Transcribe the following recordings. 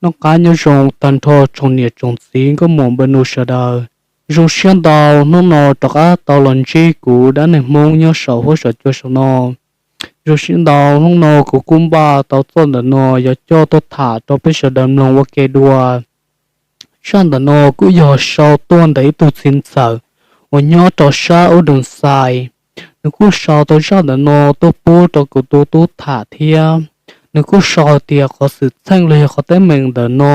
Noj qab nyob zoo tag nrho tsoom niam tsoom txiv nkauj muam npawg nus sawv daws. Zoo siab ntau hnub no rov qab tau los ntsib kuv dab neeg Hmoob nyob saum huab saum cua saum no. Zoo siab ntau hnub no kuv kuj npaj tau txoj ntawm no yuav coj tuaj tham rau peb sawv daws mloog ua ke dua. Zaj ntawm no kuj yog sau tuaj ntawm ib tug txiv ntxawm uas nyob rau sab ub Doos Xais. Nws kuj sau tau zaj ntawm no tuaj pub rau kuv tus tub tham thiab. Nws kuj sau hais tias qhov xwm txheej los yog qhov teeb meem ntawm no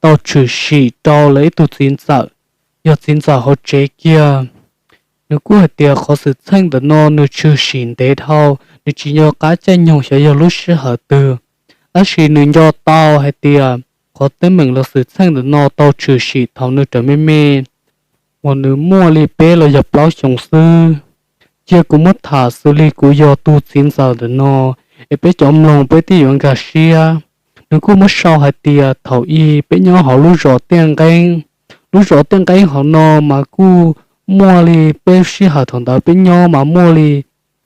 tau tshwm sim rau lawv ib tug txiv ntxawm, yog txiv ntxawm hauv tsev kiag. Nws kuj hais tias qhov xwm txheej ntawm no nws tshwm sim ntev dhau, nws tsis nco qab caij nyoog xyov yog lub sij hawm twg, tab sis nws nco tau hais tias qhov teeb meem los xwm txheej ntawm no tau tshwm sim thaum nws raws me me uas nws muaj li peb los yog plaub xyoos xwb. Cia kuv muab tham xws li kuv yog tus txiv ntxawm ntawm no, es peb cov mloog peb thiaj yuav nkag siab. Nws kuj muab sau hais tias thaum ub peb nyob hauv lub zos Tiaj Nqeeb. Lub zos Tiaj Nqeeb hauv no mas kuj muaj li peb sij hawm thaum ntawd peb nyob mas muaj li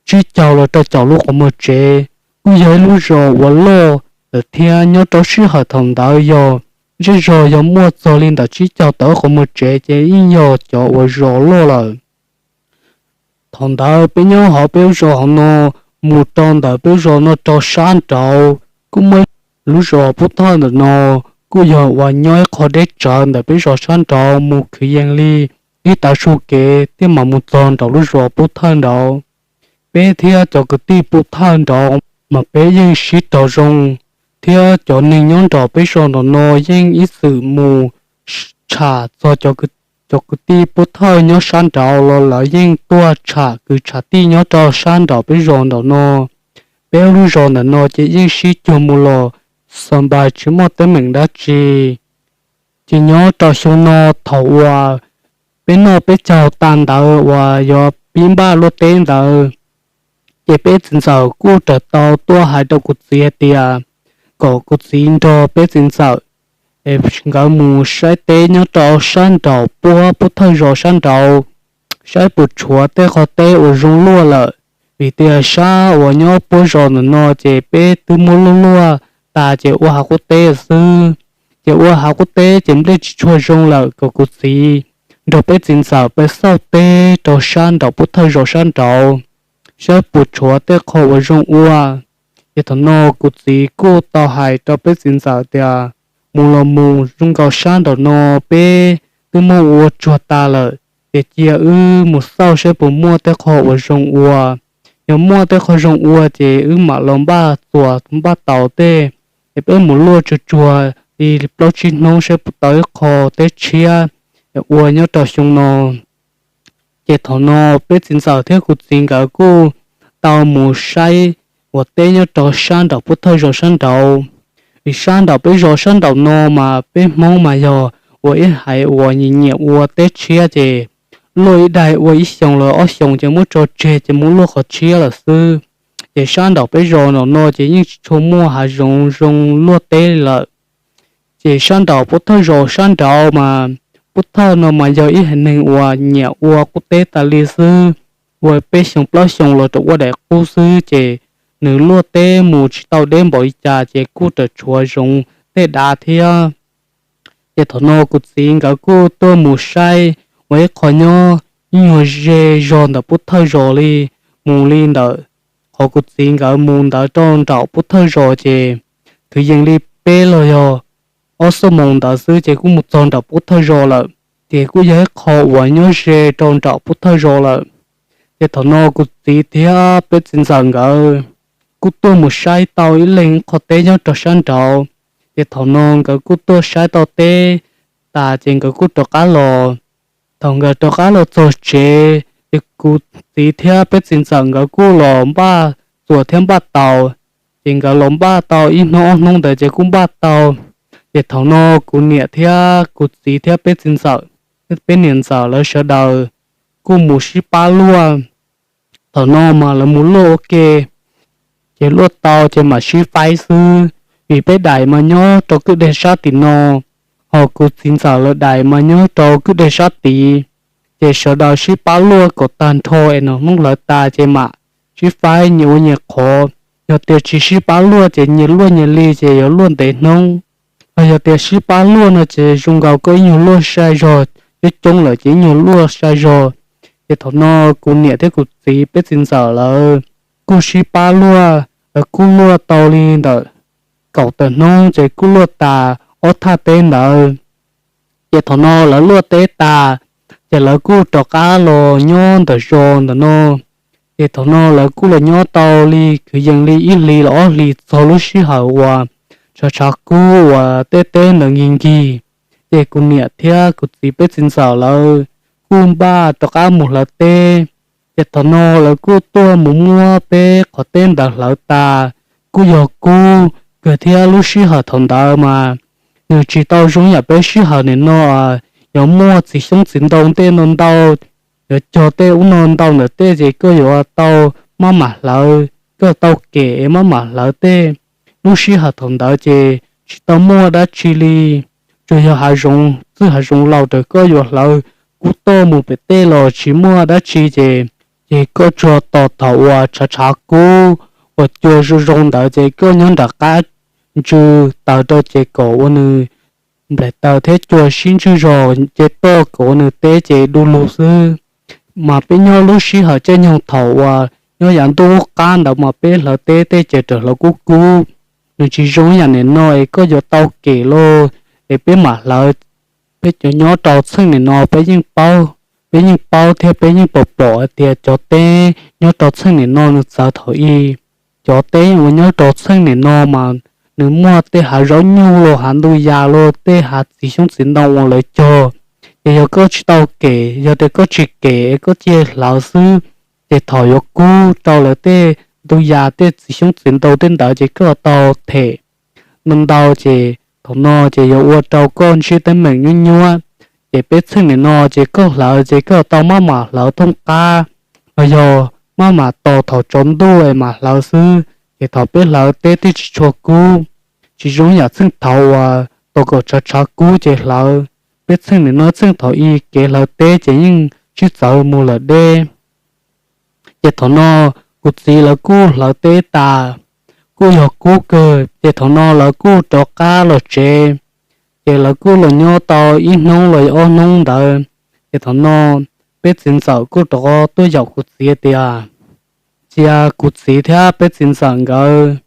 tsib caug los rau caum lub qhov muag tsev. Kuj yog ib lub zos uas loj lawm thiab nyob rau sij hawm thaum ntawd yog zej zog yog muaj txog li ntawm tsib caug tawm qhov muag tsev ces yeej yog cov uas zos loj lawm. Thaum ntawd peb nyob hauv peb lub zos hauv no, mus rau ntawm peb lub zos no rau sab nraud kuj muaj ib lub zos Pub Thawj ntawm no, kuj yog uas nyob ib qho deb tsawv ntawm peb zos sab nraud mus kwv yees li ib tav su kev thiaj mam mus txog nraum lub zos Pub Thawj nraud. Peb thiab cov kwv tij Pub Thawj nraud mas peb yeej sib raug zoo, thiab cov neeg nyob nraum peb zos nraum no yeej ib txwm mus tsham txog cov kwv tij Pub Thawj nyob sab nraud los lawv yeej tuaj tsham kwv tsham tij nyob rau sab nraum peb zos nraum no. Peb lub zos ntawm no ces yeej sib cuag mus los xav npais tsis muaj teeb meem dab tsi. Ces nyob rau xyoo no thaum uas peb noj peb caug tas ntawd uas yuav pib npaj luaj teb ntawd, ces peb txiv ntxawm kuj raws tau tuaj hais rau kuv txiv hais tias kom kuv txiv nrog peb txiv ntxawm nkawd mus saib teb nyob rau sab nraum puab Pub Thawj zos sab nraud, saib puas tshuav tej qhov teb uas zoo luaj lawm. Vim tias sab uas nyob puab zos ntawm no ces peb twb muab luaj luaj tas ces ua hav qub teb xwb. Ces ua hav qub teb ces nplej tsis tshua zoo lawm, kom kuv txiv nrog peb txiv ntxawm peb xauj teb rau sab nraum Pub Thawj zos sab nraud, saib puas tshuav tej qho uas zoo ua. Ces thaum no kuv txiv kuj tau hais rau peb txiv ntxawm tias mus los mus, zoo nkaus sab nraum no peb twb muab ua tsuag tas lawm, ces cia wb mus xauj saib puas muaj tej qho uas zoo ua. Yog muaj tej qho zoo ua ces wb mam los npaj txuas npaj taus tej, es peb mus luaj tsuag tsuag li plaub tsib hnub saib puas tau ib qho teb tshiab ua nyob rau xyoo no. Ces thaum no peb txiv ntxawm thiab kuv txiv nkawd kuj tau mus saib ua teb nyob rau sab nraum Pub Thawj zos sab nraud. Vim sab nraum peb zos sab nraum no mas peb Hmoob mas yog ua ib haiv uas nyiam nyiam ua teb tshiab ces luaj ib daig ua ib xyoos los ob xyoos ces muab tso tseg ces muab luaj qhov tshiab lawm xwb. Ces sab nraum peb zos nraum no ces yeej tsis tshua muaj hav zoov zoo luaj teb li lawm. Ces sab nraum Pub Thawj zos sab nraud mas, Pub Thawj no mas yog ib haiv neeg uas nyiam ua qub teb tas li xwb, ua peb xyoo plaub xyoo los rau ua daim qub xwb ces nws luaj teb mus tsis tau deb npaum li cas ces kuj raws tshuav zoov tej dav thiab. Ces thaum no kuv txiv nkawd kuj tuaj mus saib ua ib qho nyob ib nyuag ze zog ntawm Pub Thawj zos li, mus li ntawm qhov kuv txiv nkawd mus ntawd rau nraum Pub Thawj zos ces kwv yees li peb los yog ob xuab moos ntawd xwb ces kuj mus txog nraum Pub Thawj zos lawm. Ces kuj yog ib qho uas nyob ze rau nraum Pub Thawj zos lawm. Ces thaum no kuv txiv thiab peb txiv ntxawm nkawd kuj tuaj mus saib tau ib leeg qho teb nyob rau sab nraud. Ces thaum no nkawd kuj tuaj saib tau teb tas ces nkawd kuj rov qab los. Thaum nkawd rov qab los txog tsev ces kuv txiv thiab peb txiv ntxawm nkawd kuj los npaj txuas thiab npaj taus. Ces nkawd los npaj tau ib hnub ob hnub ntawd ces kuj npaj tau. Ces thaum no kuv niam thiab kuv txiv thiab peb txiv ntxawm, peb niam ntxawm lawv sawv daws kuj mus sib pab luaj. Thaum no mas lawv mus luaj ua ke, ces luaj tau ces mam sib faib xwb. Vim peb daim mas nyob rau kwj deg sab tim no, ho kuv txiv ntxawm lawv daim mas nyob rau kwj deg sab tid. Ces sawv daws sib pab luaj kom tag nrho es nws hnub hlawv tas ces mam sib faib nyias ua nyias qhov. Yog tias tsis sib pab luaj ces nyias luaj nyias li ces yuav luaj ntev hnub. Yog tias sib pab luaj no ces zoo nkaus koj ib nyuag luaj sai zog, coob coob lawm ces ib nyuag luaj sai zog. Ces thaum no kuv niam thiab kuv txiv peb txiv ntxawm lawv kuj sib pab luaj, lawv kuj luaj tau li ntawm kaum tawm hnub ces kuj luaj tas ob thaj teb ntawd. Ces thaum no lawv luaj teb tas, ces lawv kuj rov qab los nyob ntawm zos ntawm no. Ces thaum no lawv kuj los nyob tau li kwv yees li ib hlis los ob hlis txog lub sij hawm uas tshav tshav kub uas tej teb ntawd nkig nkig, ces kuv niam thiab kuv txiv peb txiv ntxawm lawv kuj npaj rov qab mus hlawv teb. Ces thaum no lawv kuj tuaj mus muab peb qhov teb ntawd hlawv tas, kuj yog kub kawg thiab lub sij hawm thaum ntawd mas nws tsis tau zoo yam peb sij hawm nim no yuav muaj txiv xyoob txiv ntoo tej no ntau, yuav cog tej ub no ntau ntawm tej ces koj yuav tau maj mam hlawv, koj tau kem es maj mam hlawv tej. Lub sij hawm thaum ntawd ces tsis tau muaj dab tsi li, tsuas yog hav zoov, txwj hav zoov laus raws koj yuav hlawv kub toj mus pem tej los tsis muaj dab tsi ces, ces koj tsuas tos thaum uas tshav tshav kub uas cua zoo zoo ntawd ces koj nyob nram qab ntsw taws rau ces kom ua nws nplaim taws thiab cua sib ntswj zog ces toj kom ua nws teb ces du lug xwb. Mas peb nyob lub sij hawm caij nyoog thaum uas nyob yav ntuj qub qab ntawd mas peb hlawv teb tej ces raws hlawv kub kub, nws tsis zoo yam nim no es koj yuav tau kem lauj, es peb mam hlawv. Peb cov nyob rau txheej nim no peb yeej paub, peb yeej paub thiab peb yeej pom pom hais tias cov teb nyob rau txheej nim no nws txawv thaum ub. Cov teb uas nyob rau txheej nim no mas nws muaj tej hav zaub nyuj los hav ntug yas los tej hav txiv xyoob txiv ntoo uas lawv cog. Ces yog koj tsis tau kem, yog tias koj tsis kem es koj cia hlawv xwb, ces thaum yuav kub rau lawv tej ntug yas tej txiv xyoob txiv ntoo tej ntawd ces koj tau them ntau ntau ces thaum no ces yuav ua rau koj ntsib teeb meem nyuaj nyuaj. Ces peb txheej nim no ces koj hlawv ces koj tau maj mam hlawv thooj qab, los yog maj mam tos thaum tsaus ntuj es mam hlawv xwb. Ces thaum peb hlawv teb twb tsis tshua kub, tsis zoo yam txheej thaum uas tos kom tshav tshav kub ces hlawv. Peb txheej nim no txheej thaum ub kev hlawv teb ces yeej sib txawv mus lawm deb. Ces thaum no kuv txiv lawv kuj hlawv teb tas, kuj yog kub kawg ces thaum no lawv kuj rov qab los tsev. Ces lawv kuj los nyob tau ib hnub los yog ob hnub ntawd, ces thaum no peb txiv ntxawm kuj rov tuaj yaum kuv txiv tias cia kuv txiv thiab peb txiv ntxawm nkawd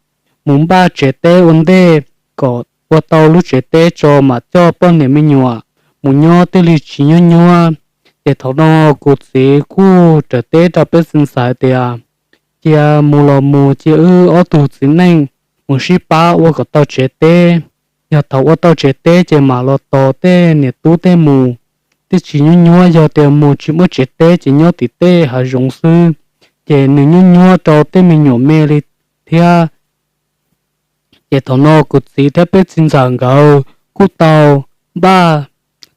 mus npaj tsev teb ua ntej, kom ua tau lub tsev teb tso mam coj poj niam me nyuam mus nyob thiaj li tsis nyuaj nyuaj. Ces thaum no kuv txiv kuj raws teb rau peb txiv ntxawm hais tias cia mus los mus, cia wb ob tug txiv neej mus sib pab ua kom tau tsev teb. Yog thaum ua tau tsev teb ces mam los tos tej niam tub tej mus, thiaj tsis nyuaj nyuaj. Yog tias mus tsis muaj tsev teb ces nyob tim tej hav zoov xwb, ces nws nyuaj nyuaj rau tej me nyuam me li thiab. Ces thaum no kuv txiv thiab peb txiv ntxawm nkawd kuj tau npaj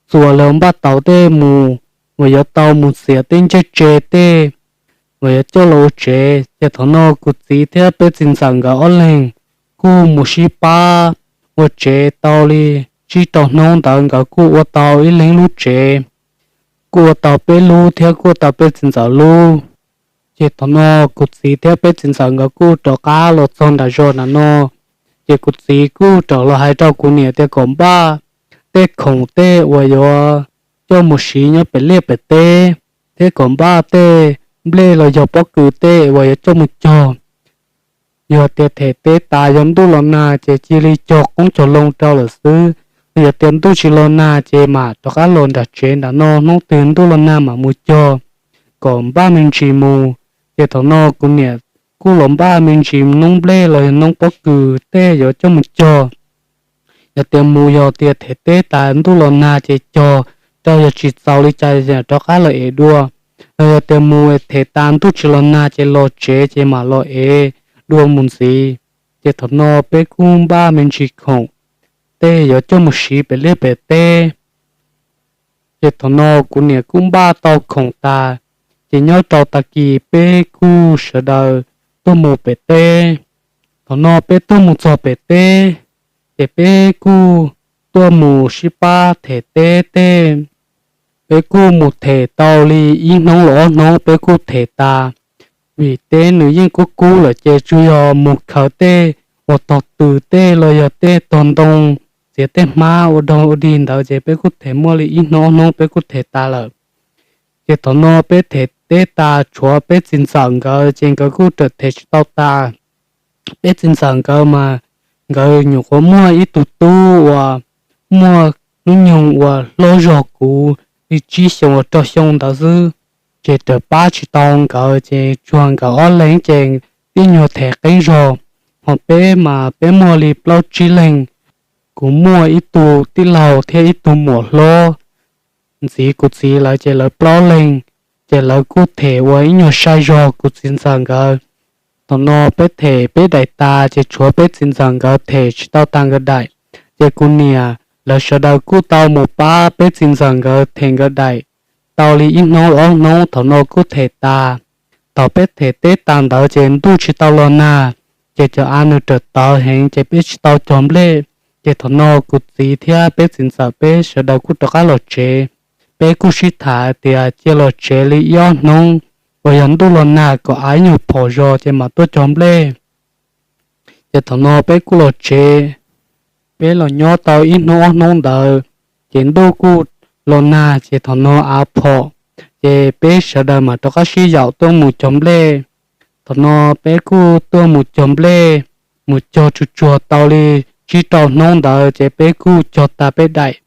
txuas los npaj tau tej mus uas yuav tau mus txiav tej ncej tse tej uas yuav coj los ua tsev. Ces thaum no kuv txiv thiab peb txiv ntxawm nkawd ob leeg kuj mus sib pab ua tsev tau li tsib rau hnub ntawd nkawd kuj ua tau ib leeg lub tsev, kuj ua tau peb lub thiab kuj ua tau peb txiv ntxawm lub. Ces thaum no kuv txiv thiab peb txiv ntxawm nkawd kuj rov qab los txog nram zos nram no, ces kuv txiv kuj rov los hais rau kuv niam tias kom npaj tej khoom tej uas yuav coj mus siv nyob pem liaj pem teb, thiab kom npaj tej nplej los yog pob kws tej uas yuav coj mus cog. Yog tias them teb tas yog ntuj los nag ces cia li cog qoob cog loo rau lawm xwb. Yog tias ntuj tsis los nag ces mam rov qab los nram tsev nram no, hnub twg ntuj los nag mam mus cog, kom npaj me ntsis mus. Ces thaum no kuv niam kuj los npaj me ntsis noob nplej los yog noob pob kws tej yuav coj mus cog. Yog tias mus, yog tias them teb tas ntuj los nag ces cog rau, yog tsis txaus li cas rov qab los ev dua. Los yog tias mus them tas ntuj tsis los nag ces los tsev ces mam los ev dua mus ntxiv. Ces thaum no peb kuj npaj me ntsis khoom tej yuav coj mus siv pem liaj pem teb. Ces thaum no kuv niam kuj npaj tau khoom tas, ces nyob rau tag kis peb kuj sawv daws tuaj mus pem teb. Thaum no peb tuaj mus txog pem teb, ces peb kuj tuaj mus sib pab them teb tej. Peb kuj mus them tau li ib hnub los ob hnub peb kuj them tas, vim teb nws yeej kub kub lawm ces tsuas yog mus khaws tej uas tog tws tej los yog tej tog ntoo txiav tej hmab ua dog ua dig ntawd ces peb kuj them muaj li ib hnub ob hnub peb kuj them tas lawm. Ces thaum no peb them teb tas tshuav peb txiv ntxawm nkawd ces nkawd kuj rawm them tsis tau tas. Peb txiv ntxawm nkawd mas nkawd nyuam qhuav muaj ib tug tub uas muaj hnub nyoog uas hlob zog kuv li tsib xyoo uas rau xyoo ntawd xwb. Ces rawm pab tsis tau nkawd ces tsuag nkawd ob leeg ces tib nyuag them qeeb zog. Hos peb mas peb muaj li plaub tsib leeg, kuv muaj ib tug tij laug thiab ib tug muam hlob. Ntxiv kuv txiv lawv ces lawv plaub leeg, ces lawv kuj them ua ib nyuag sai zog kuv txiv ntxawm nkawd. Thaum no peb them peb daim tas ces tshuav peb txiv ntxawm nkawd them tsis tau tas nkawd daim. Ces kuv niam lawv sawv daws kuj tau mus pab peb txiv ntxawm nkawd them nkawd daim tau li ib hnub ob hnub thaum no kuj them tas. Thaum peb them teb tas ntawd ces ntuj tsis tau los nag, ces cov av nws rawm tawv heev ces peb tsis tau cog nplej. Ces thaum no kuv txiv thiab peb txiv ntxawm peb sawv daws kuj rov qab los tsev. Peb kuj sib tham hais tias cia los tsev li ib ob hnub, uas yog ntuj los nag kom av ib nyuag phom zog ces mam tuaj cog nplej. Ces thaum no peb kuj los tsev, peb los nyob tau ib hnub ob hnub ntawd, ces ntuj kuj los nag ces thaum no av phom, ces peb sawv daws mam rov qab sib yaum tuaj mus cog nplej. Thaum no peb kuj tuaj mus cog nplej, mus cog tsuag tsuag tau li tsib rau hnub ntawd ces peb kuj cog tas peb daim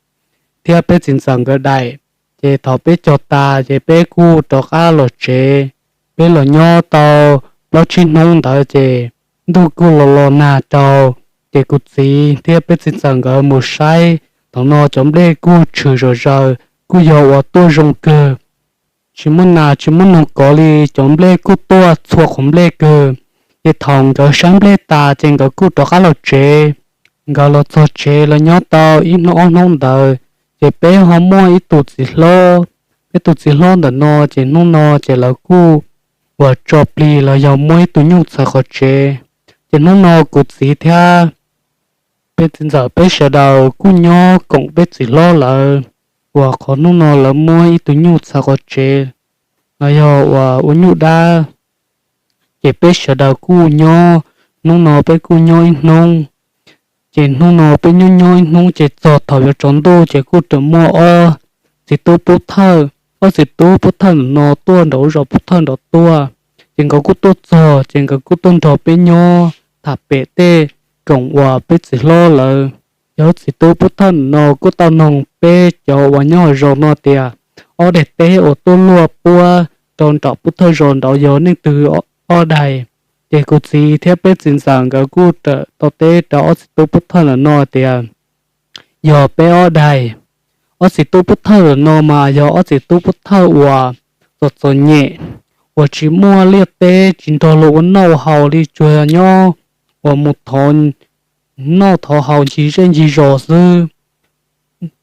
thiab peb txiv ntxawm nkawd daim. Ces thaum peb cog tas ces peb kuj rov qab los tsev. Peb los nyob tau plaub tsib hnub ntawd ces ntuj kuj los los nag rau, ces kuv txiv thiab peb txiv ntxawm nkawd mus saib, thaum no cov nplej kuj tshwm zom zaws, kuj yog uas tuaj zoo kawg. Tsis muaj nas tsis muaj noog kov li, cov nplej kuj tuaj txhua qhov nplej kawg. Ces thaum nkawd saib nplej tas ces nkawd kuj rov qab los tsev. Nkawd los txog tsev los nyob tau ib hnub ob hnub ntawd, ces peb ho muaj ib tug txiv hlob. Peb tus txiv hlob ntawm no ces hnub no ces lawv kuj uas tso plig los yog muab ib tug nyuj txhawv qhov tsev. Ces hnub no kuv txiv thiab peb txiv ntxawm peb sawv daws kuj nyob koom peb txiv hlob lawv, uas qhov hnub no lawv muab ib tug nyuj txhawv qhov tsev los yog uas ua nyuj dab. Ces peb sawv daws kuj nyob, hnub no peb kuj nyob ib hnub. Ces hnub no peb nyob nyob ib hnub ces txog thaum yuav tsaus ntuj ces kuj rawm muaj ob txiv tub pub thawj. Ob txiv tub pub thawj ntawm no tuaj nraum zos pub thawj nraud tuaj. Ces nkawd kuj tuaj txog ces nkawd kuj tuaj nrog peb nyob tham pem tej koom uas peb txiv hlob lawv. Ces ob txiv tub pub thawj ntawm no kuj tau noog peb cov uas nyob hauv zos no tias ob daim teb uas tuaj luaj puab rau nram pub thawj zos nraud yog leej twg ob daim. Ces kuv txiv thiab peb txiv ntxawm nkawd kuj rawm tau teb rau ob txiv tub pub thawj ntawm no tias yog peb ob daim. Ob txiv tub pub thawj ntawm no mas yog ob txiv tub pub thawj uas txom txom nyem, uas tsis muaj liaj teb tsis nrog luag ua noj ua haus li, tsuas yog nyob uas mus thov noj thov haus ncig zej ncig zos xwb.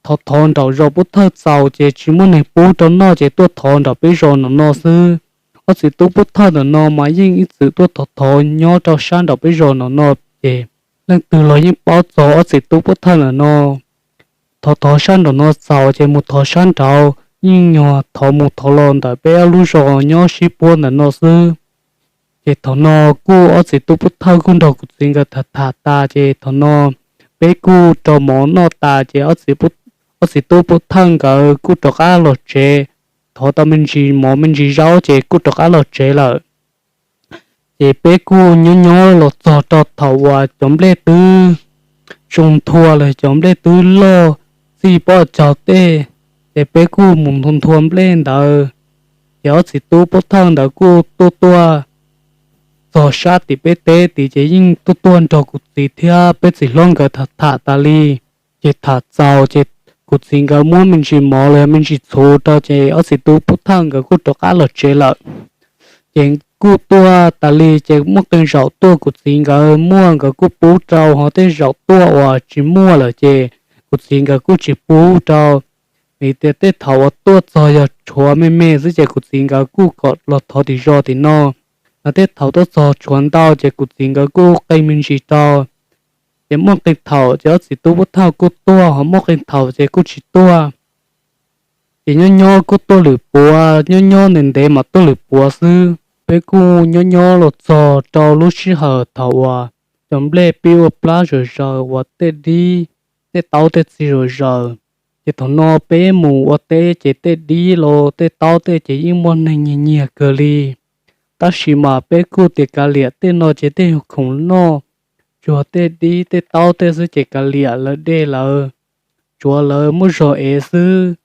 Thov thov nraum zos pub thawj txaus ces tsis muaj neeg pub rau noj ces tuaj thov nram peb zos ntawm no xwb. Ob txiv tub pub thawj ntawm no mas yeej ib txwm tuaj thov thov nyob rau sab nram peb zos ntawm no, ces leej twg los yeej paub txog ob txiv tub pub thawj ntawm no. Thov thov sab nraum no txaus ces mus thov sab nraud, yeej nyuag thov mus thov los ntawm peb ob lub zos nyob sib puab ntawm no xwb. Ces thaum no kuj ob txiv tub pub thawj kuj nrog kuv txiv nkawd tham tham tas ces thaum no peb kuj rau mov noj tas ces ob txiv tub pub thawj nkawd kuj rov qab los tsev, thov tau me ntsis mov me ntsis zaub ces kuj rov qab los tsev lawm. Ces peb kuj nyob nyob los txog rau thaum uas cov nplej twb zoo nthua los cov nplej twb loj txij pob caug tej, ces peb kuj mus nthua nthua nplej ntawd. Ces ob txiv tub pub thawj ntawd kuj tuaj tuaj txog sab tim peb teb tid ces yeej tuaj tuaj nrog kuv txiv thiab peb txiv hlob nkawd tham tham tas li. Ces tham txaus ces kuv txiv nkawd muab me ntsis mov los yog me ntsis txhuv rau ces ob txiv tub pub thawj nkawd kuj rov qab los tsev lawm. Ces kuj tuaj tas li ces muaj qee zaum tuaj kuv txiv nkawd muaj nkawd kuj pub rau, ho tej zaum tuaj uas tsis muaj lawm ces kuv txiv nkawd kuj tsis pub rau. Vim tias tej thaum uas tuaj txog yog tshuav me me xwb ces kuv txiv nkawd kuj kom los thov tim zos tim no. Ho tej thaum tuaj txog tshuav ntau ces kuv txiv nkawd kuj qee me ntsis rau. Ces muaj qee thaum ces ob txiv tub pub thawj kuj tuaj, ho muaj qee thaum ces kuj tsis tuaj. Ces nyob nyob kuj tuaj lwm puav, nyob nyob ntev ntev mas tuaj lwm puav xwb. Peb kuj nyob nyob los txog rau lub sij hawm thaum uas cov nplej pib ua plab zawm zaws uas tej dib tej taub tej txiv zom zaws. Ces thaum no peb mus ua teb ces tej dib los tej taub tej ces yeej muaj neeg nyiag nyiag kawg li. Tab sis mas peb kuj tias kav liam tej no ces tej yog khoom noj, tsuas tej dib tej taub tej xwb ces kav liam lawv de lawv, tsuav lawv muab zog ev xwb.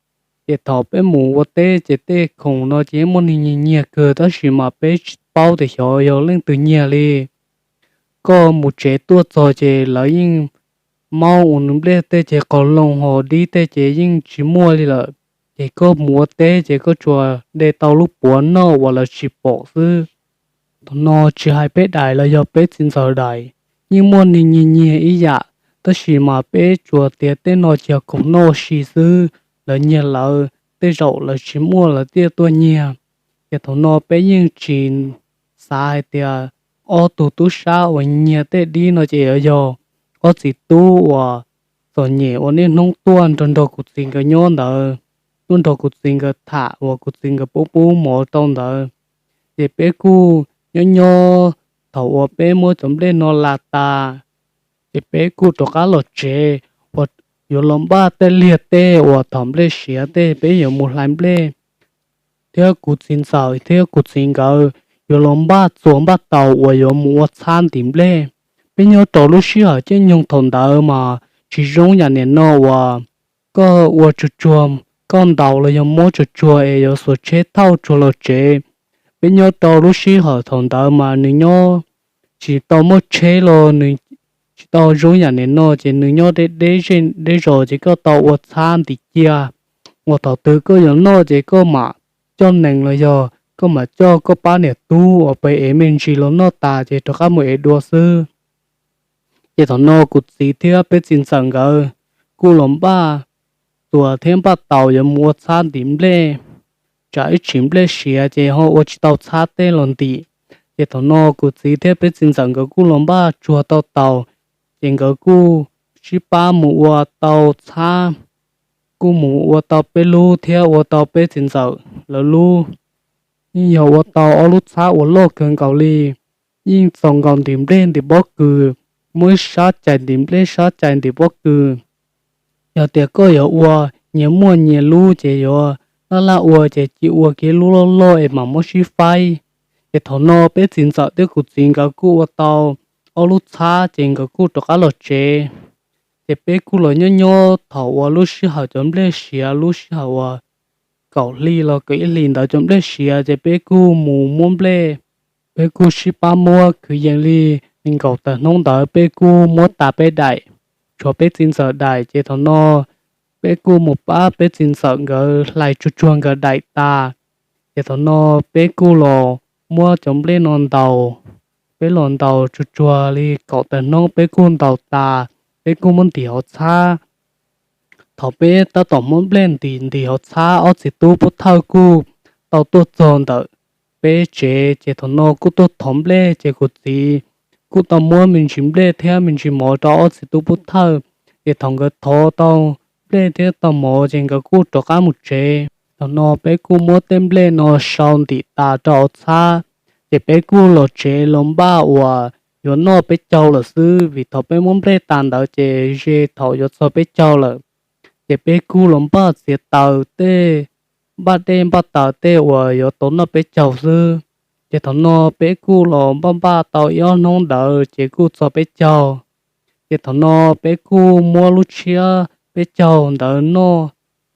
Ces thaum peb mus ua teb ces tej khoom no ces yeej muaj neeg nyiag nyiag kawg tab sis mas peb tsis paub tias xyov yog leej twg nyiag li. Koj mus tsev tuaj txog ces lawv yeej maub ua nws nplej tej ces qos loo ho dib tej ces yeej tsis muaj li lawm. Ces koj mus ua teb ces koj tsuas de tau lub puav noj uas lawv tsis pom xwb. Thaum no tsis hais peb daim los yog peb txiv ntxawm daim, yeej muaj neeg nyiag nyiag ib yam, tab sis mas peb tsuas tias tej no ces yog khoom noj ua si xwb, lawv nyiag lawv, tej zaum lawv tsis muaj lawv thiaj tuaj nyiag. Ces thaum no peb yeej tsis xav hais tias ob tug tub sab uas nyiag tej dib no ces yuav yog ob txiv tub uas txom nyem uas niaj hnub tuaj nrog nrog kuv txiv nkawd nyob ntawd, tuaj nrog kuv txiv nkawd tham uas kuv txiv nkawd pub pub mov rau ntawd. Ces peb kuj nyob nyob, thaum uas peb muab cov nplej no la tas, ces peb kuj rov qab los tsev uas yuav los npaj tej liaj tej uas thaum nplej siav tej peb yuav mus hlais nplej. Thiab kuv txiv ntxawm thiab kuv txiv nkawd yuav los npaj txuas npaj taus uas yuav mus ua txhab ntim nplej. Peb nyob rau lub sij hawm caij nyoog thaum ntawd mas tsis zoo yam nim no uas koj ua tsuag tsuag, koj ntaus los yog muab tsuag tsuag es yuav xuas tsheb thauj tsuag los tsev. Peb nyob rau lub sij hawm thaum ntawd mas nws nyob tsis tau muaj tsheb los nws tsis tau zoo yam nim no ces nws nyob deb deb zej deb zos ces koj tau ua txhab ntim cia uas thaum twg koj yuav noj ces koj mam coj nees los yog koj mam coj koj pab niam tub uas pes ev me ntsis los noj tas ces rov qab mus ev dua xwb. Ces thaum no kuv txiv thiab peb txiv ntxawm nkawd kuj los npaj txuas thiab npaj taus yuav mus ua txhab ntim nplej, tsam ib tsam nplej siav ces ho ua tsis tau txhab tej los ntim. Ces thaum no kuv txiv thiab peb txiv ntxawm nkawd kuj los npaj tsuag tau taus, ces nkawd kuj sib pab mus ua tau txhab, kuj mus ua tau peb lub thiab ua tau peb txiv ntxawm lawv lub. Yeej yog ua tau ob lub txhab uas loj kawg nkaus li, yeej txaus nkaus ntim nplej ntim pob kws, muaj ib sab cais ntim nplej sab cais ntim pob kws. Yog tias koj yuav ua nyias muaj nyias lub ces yuav laj laj ua ces cia ua kiag lub loj loj es mam muab sib faib. Ces thaum no peb txiv ntxawm thiab kuv txiv nkawd kuj ua tau ob lub txhab ces nkawd kuj rov qab los tsev. Ces peb kuj los nyob nyob thaum uas lub sij hawm cov nplej siav lub sij hawm uas kaum hli los kaum ib hlis ntawd cov nplej siav ces peb kuj mus muab nplej. Peb kuj sib pab muab kwv yees li nees nkaum tawm hnub ntawd peb kuj muab tas peb daim, tshuav peb txiv ntxawm daim ces thaum no peb kuj mus pab peb txiv ntxawm nkawd hlais tsuag tsuag nkawd daim tas. Ces thaum no peb kuj los muab cov nplej no ntaus. Peb los ntaus tsuag tsuag li kaum tawm hnub peb kuj ntaus tas, peb kuj muab ntim hauv txhab. Thaum peb tab tom muab nplej ntim ntim hauv txhab ob txiv tub pub thawj kuj tau tuaj txog ntawm peb tsev ces thaum no kuj tuaj thov nplej ces kuv txiv kuj tau muab me ntsis nplej thiab me ntsis mov rau ob txiv tub pub thawj. Ces thaum nkawd thov tau nplej thiab tau mov ces nkawd kuj rov qab mus tsev. Thaum no peb kuj muab tej nplej no sau ntim tas rau hauv txhab, ces peb kuj los tsev los npaj uas yuav noj peb caug lawm xwb vim thaum peb muab nplej tas ntawd ces ze thaum yuav txog peb caug lawm. Ces peb kuj los npaj txiav taws tej, npaj dej npaj taws tej uas yuav tau noj peb caug xwb. Ces thaum no peb kuj los npaj npaj tau ib ob hnub ntawd ces kuj txog peb caug. Ces thaum no peb kuj muab lub tshiab peb caug ntawd noj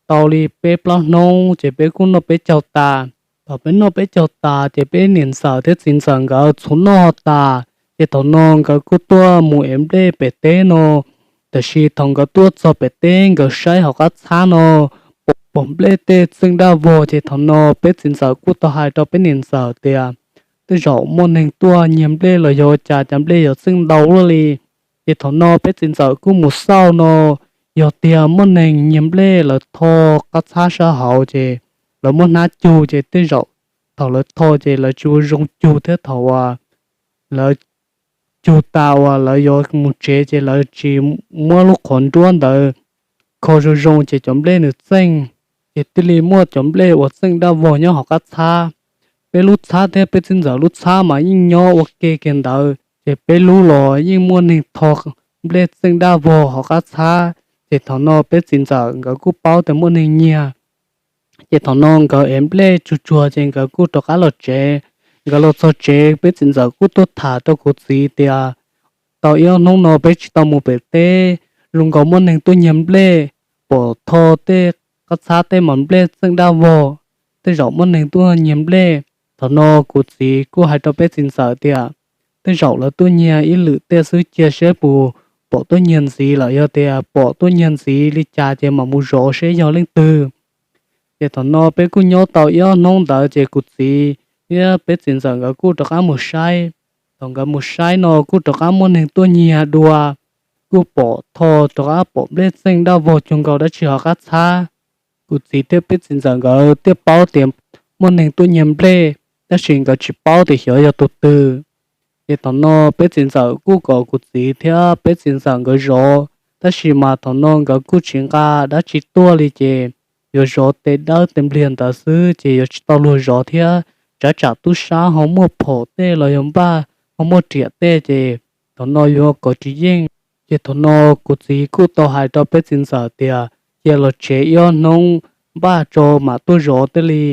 tau li peb plaub hnub ces peb kuj noj peb caug tas. Thaum peb noj peb caug tas ces peb niam ntxawm thiab txiv ntxawm nkawd txhua noj tas, ces thaum no nkawd kuj tuaj mus ev nplej pem teb no. Tab sis thaum nkawd tuaj txog pem teb nkawd saib hauv qab txhab no pom nplej tej txeej daj vog ces thaum no peb txiv ntxawm kuj tau hais rau peb niam ntxawm tias tej zaum muaj neeg tuaj nyiag nplej los yog cas cas nplej yuav txeej ntau luaj li. Ces thaum no peb txiv ntxawm kuj mus xauj no, yog tiag muaj neeg nyiag nplej lawv tho qab txhab sab hauv ces lawv muab hnab cug ces tej zaum thaum lawv tho ces lawv tsis ua zoo cug thiab thaum uas lawv cug tas uas lawv yuav mus tsev ces lawv tsis muab lub qhov nruab ntawd kho zoo zoo ces cov nplej nws txeej, ces thiaj li muaj cov nplej uas txeej daj vog nyob hauv qab txhab. Peb lub txhab thiab peb txiv ntxawm lub txhab mas yeej nyob ua ke kiag ntawd ces peb lub los yeej muaj neeg tho nplej txeej daj vog hauv qab txhab. Ces thaum no peb txiv ntxawm nkawd kuj paub tias muaj neeg nyiag. Ces thaum no nkawd ev nplej tsuag tsuag ces nkawd kuj rov qab los tsev. Nkawd los txog tsev peb txiv ntxawm kuj tuaj tham rau kuv txiv tias tau ib ob hnub no peb tsis tau mus pem teb, zoo nkaus muaj neeg tuaj nyiag nplej, pom tho tej qab txhab tej mas nplej txeej daj vog, tej zaum muaj neeg tuaj nyiag nplej. Thaum no kuv txiv kuj hais rau peb txiv ntxawm tias tej zaum lawv tuaj nyiag ib lwm tej xwb, cia seb puas pom tuaj nyiag ntxiv lawm, yog tias pom tuaj nyiag ntxiv li cas ces mam mus zov seb yog leej twg. Ces thaum no peb kuj nyob tau ib ob hnub ntawd ces kuv txiv thiab peb txiv ntxawm nkawd kuj rov qab mus saib. Thaum nkawd mus saib no kuj rov qab muaj neeg tuaj nyiag dua, kuj pom tho, rov qab pom nplej txeej daj vog cuag nkaus dab tsi hauv qab txhab. Kuv txiv thiab peb txiv ntxawm nkawd thiaj paub tias muaj neeg tuaj nyiag nplej, tab sis nkawd tsis paub tias xyov yog tus twg. Ces thaum no peb txiv ntxawm kuj kom kuv txiv thiab peb txiv ntxawm nkawd zov, tab sis mas thaum no nkawd kuj tsis nqa dab tsi tuaj li ces yuav zov tes dawb tes npliag ntawd xwb ces yuav tsis tau luag zov thiab. Tsam tsam tub sab ho muaj phom tej los yog npaj ho muaj riam tej ces thaum no yuav kov tsis yeej. Ces thaum no kuv txiv kuj tau hais rau peb txiv ntxawm tias cia los tsev ib ob hnub, npaj tso mam tuaj zov tej li,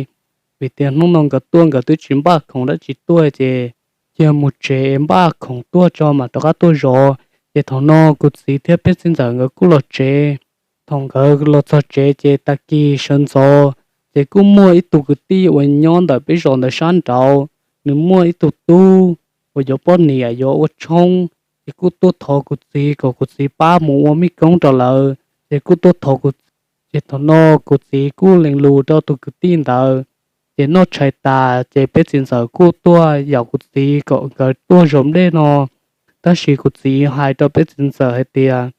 vim tias hnub no nkawd tuaj nkawd twb tsis npaj khoom dab tsi tuaj ces cia mus tsev es npaj khoom tuaj tso mam rov qab tuaj zov. Ces thaum no kuv txiv thiab peb txiv ntxawm nkawd kuj los tsev. Thaum nkawd los txog tsev ces tag kis sawv ntxov ces kuj muaj ib tug kwv tij uas nyob ntawm peb zos ntawd sab nraud, nws muaj ib tug tub uas yuav poj niam yuav ua tshoob, ces kuj tuaj thov kuv txiv kom kuv txiv pab mus ua mej koob rau lawv, ces kuj tuaj thov kuv txiv. Ces thaum no kuv txiv kuj lees lus rau tus kwv tij ntawd, ces noj tshais tas ces peb txiv ntxawm kuj tuaj yaum kuv txiv kom nkawd tuaj zov nplej no. Tab sis kuv txiv hais rau peb txiv ntxawm hais tias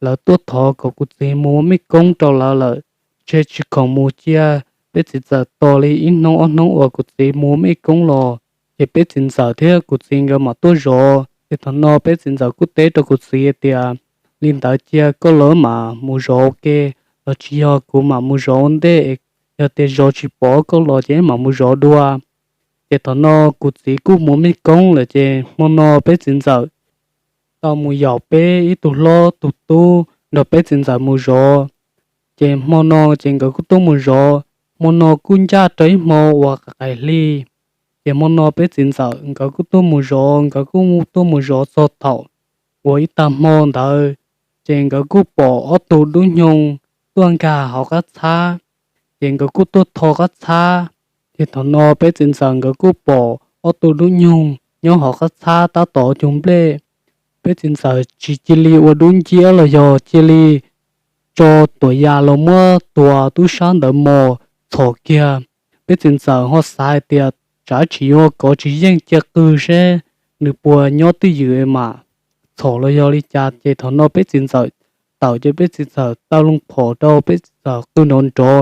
lawv tuaj thov kom kuv txiv mus ua mej koob rau lawv lawm, ntshe tsis khoom mus, cia peb txiv ntxawm tos li ib hnub ob hnub uas kuv txiv mus ua mej koob los ces peb txiv ntxawm thiab kuv txiv nkawd mam tuaj zov. Ces thaum no peb txiv ntxawm kuj teb rau kuv txiv tias li ntawd cia koj lawv mam mus zov ua ke, los tsis yog kuv mam mus zov ua ntej, yog tias zov tsis pom koj los ces mam mus zov dua. Ces thaum no kuv txiv kuj mus mej koob lawm ces hmo no peb txiv ntxawm tau mus yaum peb ib tug hlob tus tub nrog peb txiv ntxawm mus zov. Ces hmo no ces nkawd kuj tuaj mus zov, hmo no kuj ncaj rau ib hmo uas qaim hli. Ces hmo no peb txiv ntxawm nkawd kuj tuaj mus zov, nkawd kuj tuaj mus zov txog thaum uas ib tag hmo ntawd, ces nkawd kuj pom ob tug dub nyoog tuaj nkag hauv qab txhab, ces nkawd kuj tuaj tho qab txhab. Ces thaum no peb txiv ntxawm nkawd kuj pom ob tug dub nyoog nyob hauv qab txhab tab tom cug nplej. Peb txiv ntxawm tsis cia li ua dub nciab los yog cia li tso tuam yas los muab tus tub sab ntawd mos txhom kiag. Peb txiv ntxawm ho xav hais tias tsam tsis yuav kov tsis yeej cia qw seb nws puas nyob twj ywm mam txhom los yog li cas. Ces thaum no peb txiv ntxawm tawm ces peb txiv ntxawm taw loo phom rau peb txiv ntxawm qw nrov nrov.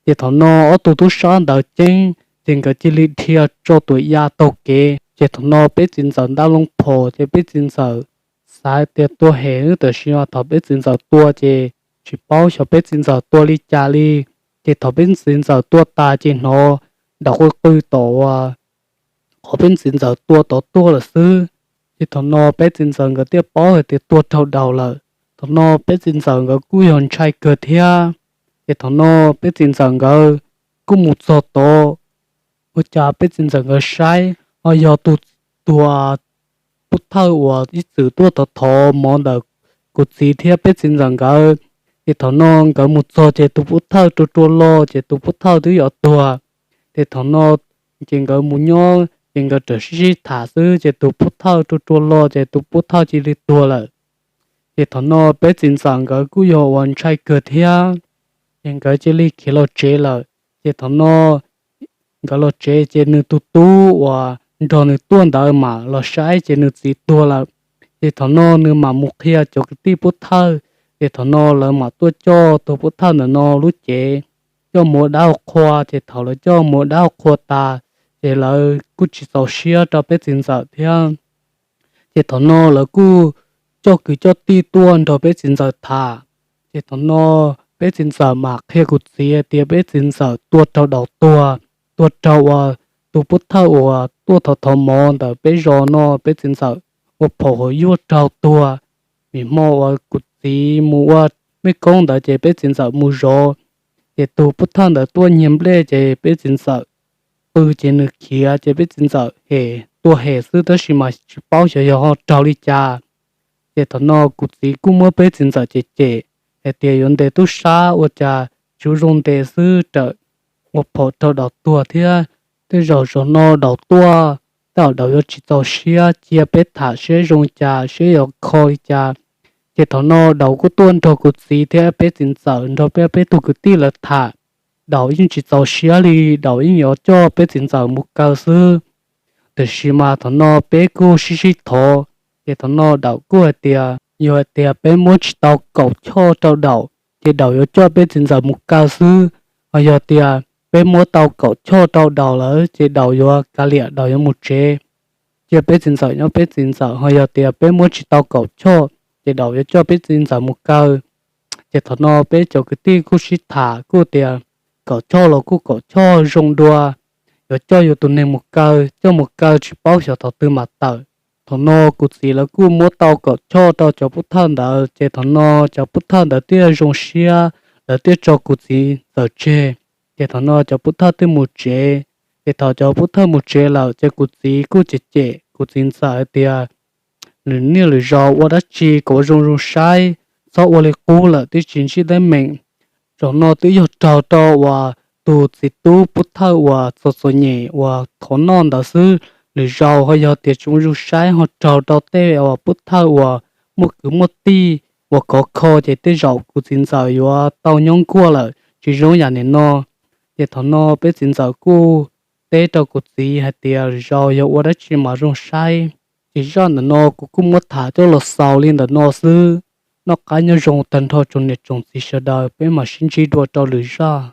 Ces thaum no ob tug tub sab ntawd ceeb ces nkawd cia li dhia tso tuam yas taug kev. Ces thaum no peb txiv ntxawm nta loo phom ces peb txiv ntxawm xav tias tua hem, tab sis thaum peb txiv ntxawm tua ces tsis paub xyov peb txiv ntxawm tua li cas li. Ces thaum peb txiv ntxawm tua tas ces hnov daum qw qw tom uas qhov peb txiv ntxawm tua tod tuaj lawm xwb. Ces thaum no peb txiv ntxawm nkawd thiaj paub hais tias tuag raug daus lawm. Thaum no peb txiv ntxawm nkawd kuj yog ntshai kawg thiab. Ces thaum no peb txiv ntxawm nkawd kuj mus txog tod, ua cas peb txiv ntxawm nkawd saib ho yog tus, tus pov thawj uas ib txwm tuaj thov thov mov ntawm kuv txiv thiab peb txiv ntxawm nkawd. Ces thaum no nkawd mus txog ces tus pov thawj rua rua lo ces tus pov thawj twb yuav tuag. Ces thaum no ces nkawd mus nyob ces nkawd rawm sib sib tham xwb ces tus pov thawj rua rua lo ces tus pov thawj cia li tuag lawm. Ces thaum no peb txiv ntxawm nkawd kuj yog uas ntshai kawg thiab, ces nkawd cia li khiav los tsev lawm. Ces thaum no nkawd los tsev ces nws tus tub uas nrog nws tuaj ntawd mam los saib ces nws txiv tuag lawm. Ces thaum no nws mam mus qhia cov kwv tij pov thawj, ces thaum no lawv mam tuaj coj tus pov thawj ntawm no lub cev coj mus ua dab ua qhua. Ces thaum lawv coj mus ua dab ua qhua tas, ces lawv kuj tsis txaus siab rau peb txiv ntxawm thiab. Ces thaum no lawv kuj coj kwv coj tij tuaj nrog peb txiv ntxawm tham. Ces thaum no peb txiv ntxawm mam qhia kuv txiv tias peb txiv ntxawm tua raug daus tuag, tua raug uas tus pov thawj uas tuaj thov thov mov ntawm peb zos no peb txiv ntxawm ua phaum hauv yuag raug tuag. Vim hmo uas kuv txiv mus ua me koob ntawd ces peb txiv ntxawm mus zov, ces tus pub thawj ntawd tuaj nyiag nplej ces peb txiv ntxawm pw ces nws khiav ces peb txiv ntxawm hem tua hem xwb tab sis mas tsis paub xyov yog ho raug li cas. Ces thaum no kuv txiv kuj muab peb txiv ntxawm cem cem hais tias yuav ntes tub sab ua cas tsis zoo ntes xwb, rawm ua phom rau daus tuag thiab. Tej zaum zaum no daus tuaj, tej zaum daus yuav tsis txaus siab, cia peb tham seb zoo cas, seb yuav kho li cas. Ces thaum no daus kuj tuaj nrog kuv txiv thiab peb txiv ntxawm nrog peb, peb tug kwv tij lawv tham. Daus yeej tsis txaus siab li, daus yeej yuav coj peb txiv ntxawm mus kaw xwb. Tiam sis mas thaum no peb kuj sib sib thov, ces thaum no daus kuj hais tias yog hais tias peb muab tsis tau kaum choj rau daus, ces daus yuav coj peb txiv ntxawm mus kaw xwb. Ho yog tias peb muab tau kaum choj rau daus lawm ces daus yuav kav liam, daus yuav mus tsev, cia peb txiv ntxawm nyob peb txiv ntxawm. Ho yog tias peb muab tsis tau kaum choj, ces daus yuav coj peb txiv ntxawm mus kaw. Ces thaum no peb cov kwv tij kuj sib tham kuj tias kaum choj los kuj kaum choj zoo dua, yuav coj yuav tus neeg mus kaw, coj mus kaw tsis paub xyov thaum twg mam tawm. Thaum no kuv txiv lawv kuj muab tau kaum choj rau cov pub thawj ntawd, ces thaum no cov pub thawj ntawd thiaj zoo siab, lawv thiaj tso kuv txiv ntxawm tseg. Ces thaum no cov pub thawj thiaj mus tsev. Ces thaum cov pub thawj mus tsev lawm ces kuv txiv kuj cem cem kuv txiv ntxawm hais tias lwm niaj lwm zaus ua dab tsi kom zoo zoo saib, txhob ua li qub lawm twb tsis ntsib teeb meem. Zaum no twb yog raug rau uas tus txiv tub pub thawj uas txom txom nyem uas thov noj ntawd xwb. Lwm zaus ho yog tias tsis ua zoo saib ho raug rau tej uas pub thawj uas muaj kwv muaj tij uas khov kho ces tej zaum kuv txiv ntxawm yuav tau nyob nkuaj lawm, tsis zoo yam nim no. Ces thaum no peb txiv ntxawm kuj teb rau kuv txiv hais tias lwm zaus yog ua dab tsi mas zoo saib. Ces zaj ntawm no kuv kuj muab tham coj los xaus li ntawm no xwb. Noj qab nyob zoo tag nrho tsoom niam tsoom txiv sawv daws, peb mam sib ntsib dua rau lwm zaj.